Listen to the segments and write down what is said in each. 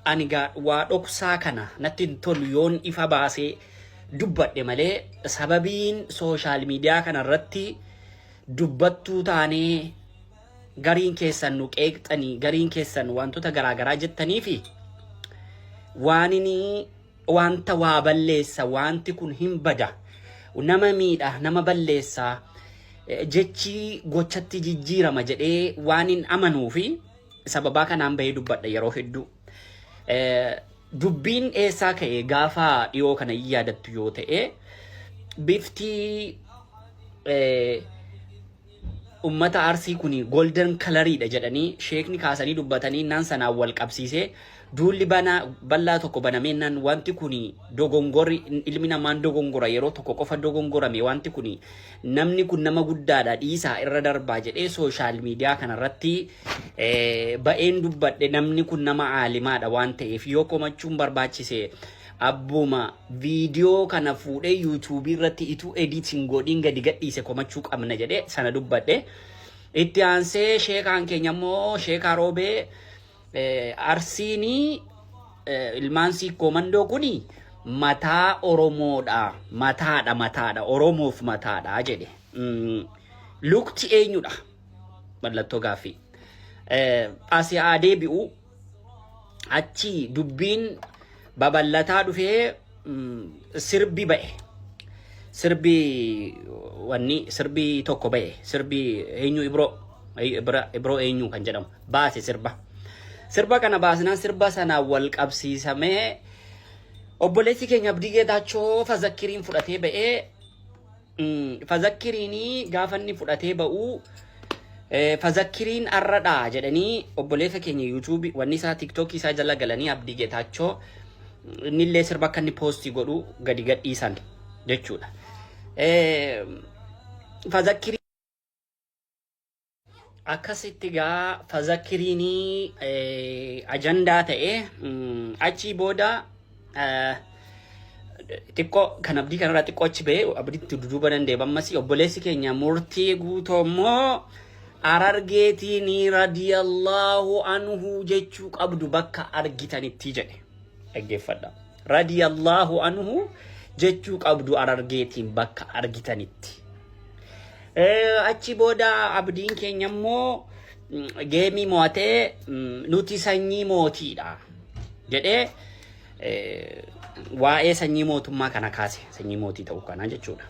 Ani gaa waa dhoksaa kana natti hin tolu yoon ifa baasee dubbadhe malee sababiin sooshaal miidiyaa kana irratti dubbattuu taanee gariin keessan nu qeeqxanii gariin keessan wantoota garaagaraa jettanii fi waan inni wanta waa balleessa wanti kun hin bada nama miidha nama balleessa jechi gochatti jijjiirama jedhee waan hin amanuu fi sababaa kanaan bahee dubbadha yeroo hedduu. Dubbiin eessaa ka'e gaafa dhiyoo kana hin yaadattu yoo ta'e bifti ummata Arsii kun golden kalariidha jedhanii sheekni kaasanii dubbatanii naan sanaan wal qabsiisee duulli banaa bal'aa tokko banamee naan wanti kun dogongorri ilmi namaan dogongora yeroo tokko qofa dogongorame wanti kun namni kun nama guddaadha dhiisaa irra darbaa jedhee sooshaal miidiyaa kanarratti ba'een dubbadhe. Namni kun nama aalimaadha waan ta'eef yoo komachuun barbaachise abbuma viidiyoo kana fuudhee yuutuubii irratti ituu edit hin godhiin gadi gadhiise komachuu qabna jedhee sana dubbadhe. Itti aansee sheekaan keenya immoo sheekaa roobee Arsiinii ilmaan siikkoo mandoo kuni mataa Oromoodha. Mataadha mataadha Oromoof mataadha jedhe. Lukti eenyudha? Mallattoo gaaffii. Asii haa deebi'u. Achi dubbiin babal'ataa dhufee sirbi ba'e. Sirbi wanni sirbi tokko ba'e. Sirbi eenyu Ibroo Ibroo eenyu kan jedhamu baase sirba. Sirba kana baasnaan sirba sanaan wal qabsiisamee obboleessi keenya Abdii Geetaachoo fazakkiriin fudhatee ba'ee fazakkiriinii gaafa inni fudhatee ba'u fazakkiriin arradhaa jedhanii obboleessa keenya yuutuubii wanni isaa tiiktookii isaa jala galanii Abdii Geetaachoo innillee sirba akka inni poostii godhu gadi gadhiisan jechuudha. Fazakkirii akkasitti gaa fazakkiriinii ajandaa ta'e achii booda xiqqoo kan abdii kanarraa xiqqoo achi ba'ee abdiitti duduuba nan deema ammas obboleessi keenya murtii guutoo immoo Harargeetiin radiyallahu anhu jechuu qabdu bakka argitanitti jedhe. Dhaggeeffadha. Radiyallahu anhu jechuu qabdu Harargeetiin bakka argitanitti. Achi booda abdiin keenya immoo geemii mo'atee nuti sanyii mootiidha jedhee waa'ee sanyii mootummaa kana kaase sanyii mootii ta'uu kanaa jechuudha.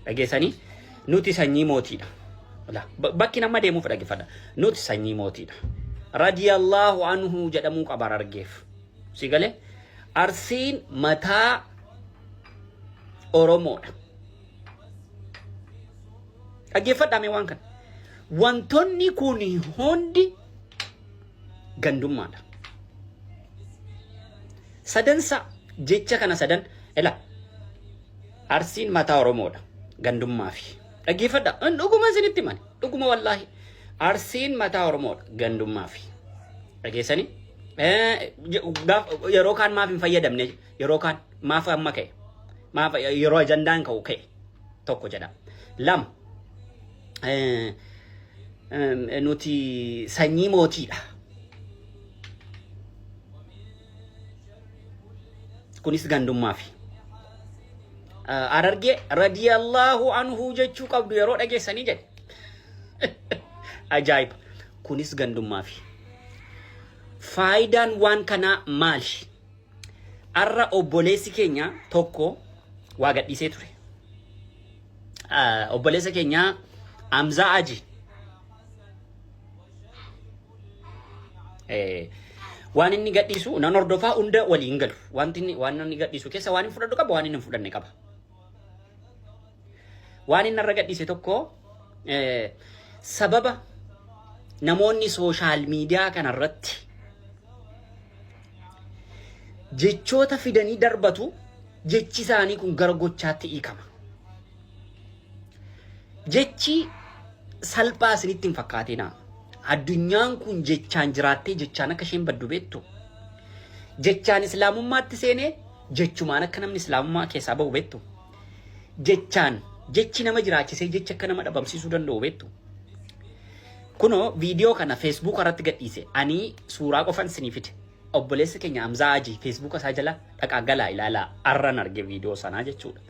Dhageessanii nuti sanyii mootiidha. Bakki nama deemuuf dhaggeeffadha. Nuti sanyii mootiidha. Radiyallahu anhu jedhamuu qaba Harargeef. Si galee Arsiin mataa Oromoodha. Dhaggeeffadhaa mee waan kana. Wantoonni kun hundi gandummaadha. Sadansa jecha kana sadan ela Arsiin mataa Oromoodha gandummaa fi dhaggeeffadha. In dhuguma isinitti himani dhuguma wallaahi Arsiin mataa Oromoodha gandummaa fi dhageessanii yeroo kaan maaf hin fayyadamne yeroo kaan maaf amma ka'e maaf yeroo ajandaan ka'u ka'e tokko jedha lama nuti sanyii mootiidha. Kunis gandummaafi. Harargee radiyallahu anhu jechuu qabdu yeroo dhageessanii jedhe. Ajaa'iba. Kunis gandummaafi. Faayidaan waan kanaa maali? Arra obboleessi keenya tokko waa gadhiisee ture. Obboleessa keenya Amzaa Aji. Waan inni gadhiisu nan hordofaa hunda waliin galu. Wanti inni waan inni gadhiisu keessa waan inni fudhadhu qaba waan inni hin fudhanne qaba. Waan inni irra gadhiise tokko sababa namoonni sooshaal miidiyaa kanarratti jechoota fidanii darbatu jechi isaanii kun gara gochaatti hiikama. Jechi salphaa isinitti hin fakkaatinaa. Addunyaan kun jechaan jiraattee jechaan akka isheen baddu beektu. Jechaan islaamummaatti seenee jechumaan akka namni islaamummaa keessaa bahu beektu. Jechaan jechi nama jiraachisee jechi akka nama dhabamsiisuu danda'u beektu. Kunoo viidiyoo kana feesbuuka irratti gadhiise ani suuraa qofan isinii fide. Obboleessa keenya Hamzaa Hajii feesbuuka isaa jala dhaqaa galaa ilaalaa arran arge viidiyoo sanaa jechuudha.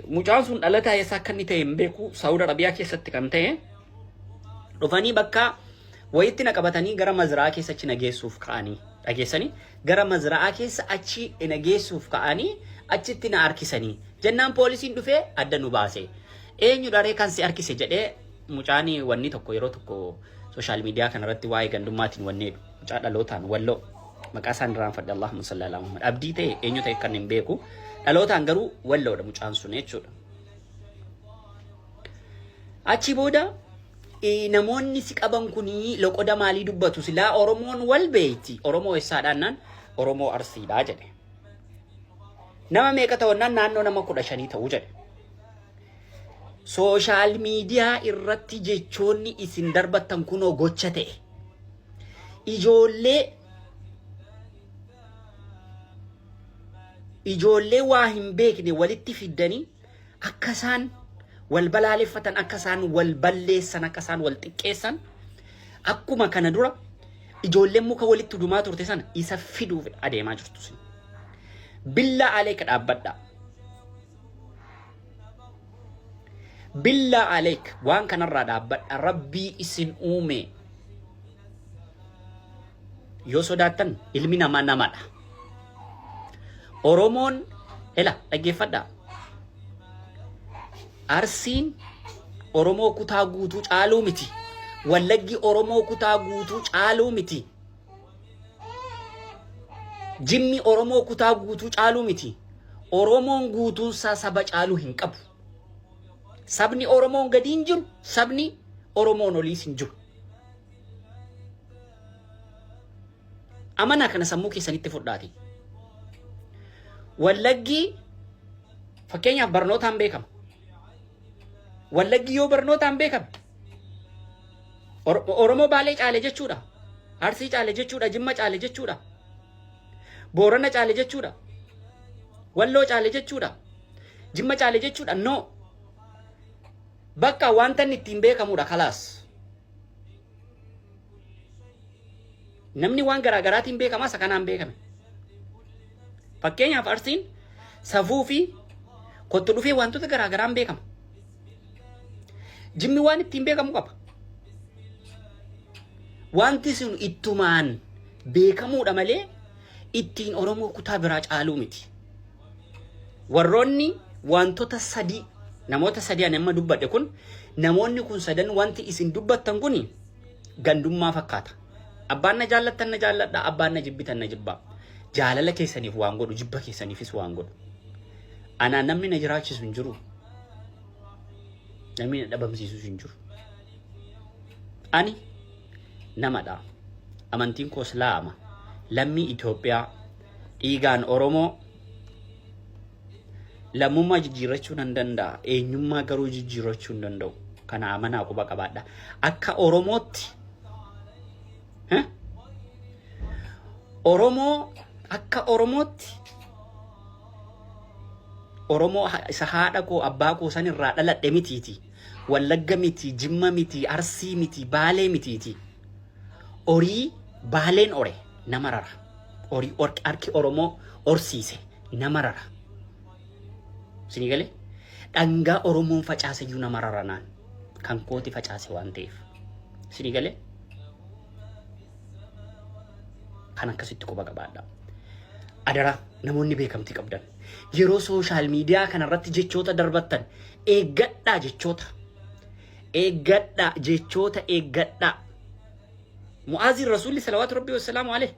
Mucaan sun dhalataa eessa akka inni ta'e hin beeku Saawud Arabiyaa keessatti kan ta'e dhufanii bakka wayitti na qabatanii gara mazraa keessa achi na geessuuf ka'anii dhageessanii gara mazraa keessa achi na geessuuf ka'anii achitti na harkisanii jennaan poolisiin dhufee adda nu baase. Eenyu dharee kan si harkise jedhee mucaan wanni tokko yeroo tokko social media kanarratti waa'ee gandummaatiin wanni jedhu mucaa dhalootaan walloo maqaa isaan irraanfadhe Allahumma salli ala Muhammad abdii ta'e eenyu ta'e kan hin beeku dhalootaan garuu walloodha mucaan sun jechuudha. Achi booda namoonni si qaban kun loqoda maalii dubbatu silaa Oromoon wal beeyti Oromoo eessaadhaan naan Oromoo Arsiidhaa jedhe. Nama meeqa ta'unnaan naannoo nama 15 ta'uu jedhe. Social media irratti jechoonni isin darbattan kunoo gocha ta'e. Ijoollee ijoollee waa hin beekne walitti fiddanii akka isaan wal balaaleffatan, akka isaan wal balleessan, akka isaan wal xiqqeessan akkuma kana dura ijoolleen muka walitti dumaa turte sana isa fiduuf adeemaa jirtu isin. Billaa aleeka dhaabbadhaa. Billaa aleek waan kanarraa dhaabbadha. Rabbii isin uume. Yoo sodaattan ilmi namaa namadha. Oromoon ela dhaggeeffadhaa. Arsiin Oromoo kutaa guutuu caaluu miti. Wallaggi Oromoo kutaa guutuu caaluu miti. Jimmi Oromoo kutaa guutuu caaluu miti. Oromoon guutuunsaa saba caaluu hin qabu. Sabni Oromoon gadi hin jiru, sabni Oromoon oliis hin jiru. Amanaa kana sammuu keessanitti fudhaati. Wallaggi fakkeenyaaf barnootaan beekama. Wallaggi yoo barnootaan beekame Oromoo Baalee caale jechuudha. Arsii caale jechuudha. Jimma caale jechuudha. Boorana caale jechuudha. Walloo caale jechuudha. Jimma caale jechuudha. No. Bakka wanta inni ittiin beekamudha kalaas. Namni waan garaa garaatiin beekama isa kanaan beekame. Fakkeenyaaf Arsiin safuu fi kottu dhufee wantoota garaa garaan beekama. Jimmi waan ittiin beekamu qaba. Wanti sun ittumaan beekamuudha malee ittiin Oromoo kutaa biraa caaluu miti. Warroonni wantoota sadii namoota sadii ani amma dubbadhe kun namoonni kun sadan wanti isin dubbattan kun gandummaa fakkaata. Abbaan na jaallattan na jaalladha, abbaan na jibbitan na jibbaa. Jaalala keessaniif waan godhu, jibba keessaniifis waan godhu. Anaan namni na jiraachisu hin jiru. Namni na dhabamsiisus hin jiru. Ani namadha. Amantiin koo Islaama. Lammii Itoophiyaa. Dhiigaan Oromoo. Lammummaa jijjiirrachuu nan danda'a. Eenyummaa garuu jijjiirrachuu hin danda'u. Kana amanaa quba qabaadha. Akka Oromootti Oromoo akka Oromootti Oromoo isa haadha koo abbaa koo san irraa dhaladhe mitiiti. Wallagga miti, Jimma miti, Arsii miti, Baalee mitiiti. Horii Baaleen ore nama rara. Horii harki Oromoo horsiise nama rara. Isinii galee? Dhangaa Oromoon facaase iyyuu nama rara naan. Kan kooti facaase waan ta'eef. Isinii galee? Kan akkasitti quba qabaadha. Adaraa namoonni beekamtii qabdan yeroo social media kanarratti jechoota darbattan eeggadhaa jechoota. Eeggadhaa jechoota eeggadhaa. Mu'aaziin Rasuulli salawaatu Rabbii wassalaamu alayhi.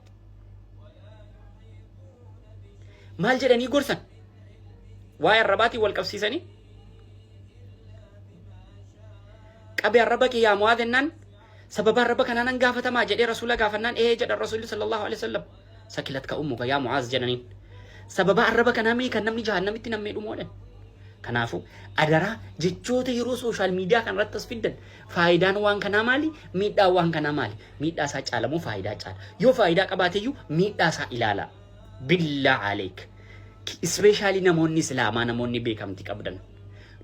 Maal jedhanii gorsan? Waa'ee arrabaatiin wal qabsiisanii? Qabi arraba kee yaa Mu'aaz jennaan sababa arraba kanaa nan gaafatamaa jedhee Rasuula gaafannaan ee jedhan Rasuulli sallallahu alaihi wasallam. Sakilatka ummuka yaa Mu'aaz jedhaniin. Sababa arraba kanaa mee kan namni jahannamitti nammee dhumu jedhan. Kanaafuu adaraa jechoota yeroo social media kanarratti as fiddan faayidaan waan kanaa maali? Miidhaan waan kanaa maali? Miidhaa isaa caala moo faayidaa caala? Yoo faayidaa qabaateyyuu miidhaa isaa ilaalaa. Billaa aleek. Especially namoonni Islaamaa namoonni beekamtii qabdan.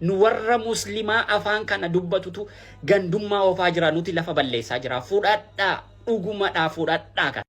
Nu warra Muslimaa afaan kana dubbatutu gandummaa oofaa jira nuti lafa balleessaa jira. Fudhadhaa dhugumadhaa fudhadhaa kana.